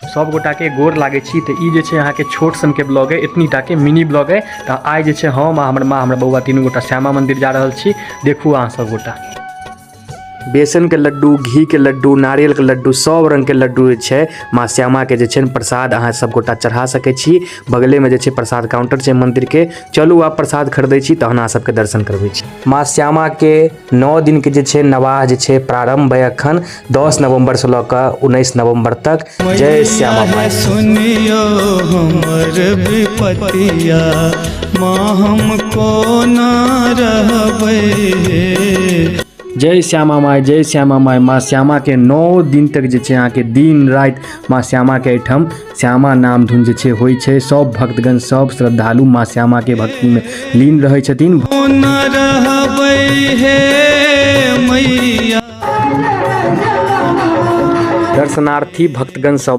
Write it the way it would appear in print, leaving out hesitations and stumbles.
सब गोटाके गोर लागै छी। तऽ ई जे छै अहाँके छोट सनके ब्लॉग अइ, एतनी टाके मिनी ब्लॉग अइ। तऽ आइ जे छै हम आ हमर माँ, हमर बौआ तीनू गोटा श्यामा मन्दिर जा रहल छी। देखू अहाँ सब गोटा। बेसनके लड्डू, घीके लड्डू, नारियलके लड्डू, सब रङ्गके लड्डू जे छै माँ श्यामाके जे छै प्रसाद अहाँ सब गोटा चढ़ा सकै छी। बगलेमे जे छै प्रसाद काउंटर छै मन्दिरके। चलू आब प्रसाद खरीदै छी तहन अहाँ सबके दर्शन करबै छी। माँ श्यामाके 9 दिनके जे छै नवाह जे छै प्रारम्भ है अखन 10 नवम्बरसँ लऽ कऽ 19 नवम्बर तक। जय श्यामा माई। सुनियो हमर विपतिया माँ, हम कोना रहबै। जय श्यामा माई, जय श्यामा माई। माँ श्यामा के 9 दिन तक जे छै अहाँके दिन राति माँ श्यामा के एहिठाम श्यामा नाम धुन जे छै होइ छै। सब भक्तगण, सब श्रद्धालु माँ श्यामा के भक्ति में लीन रहै छथिन। कोना रहबै हे मैया। दर्शनार्थी भक्तगण सब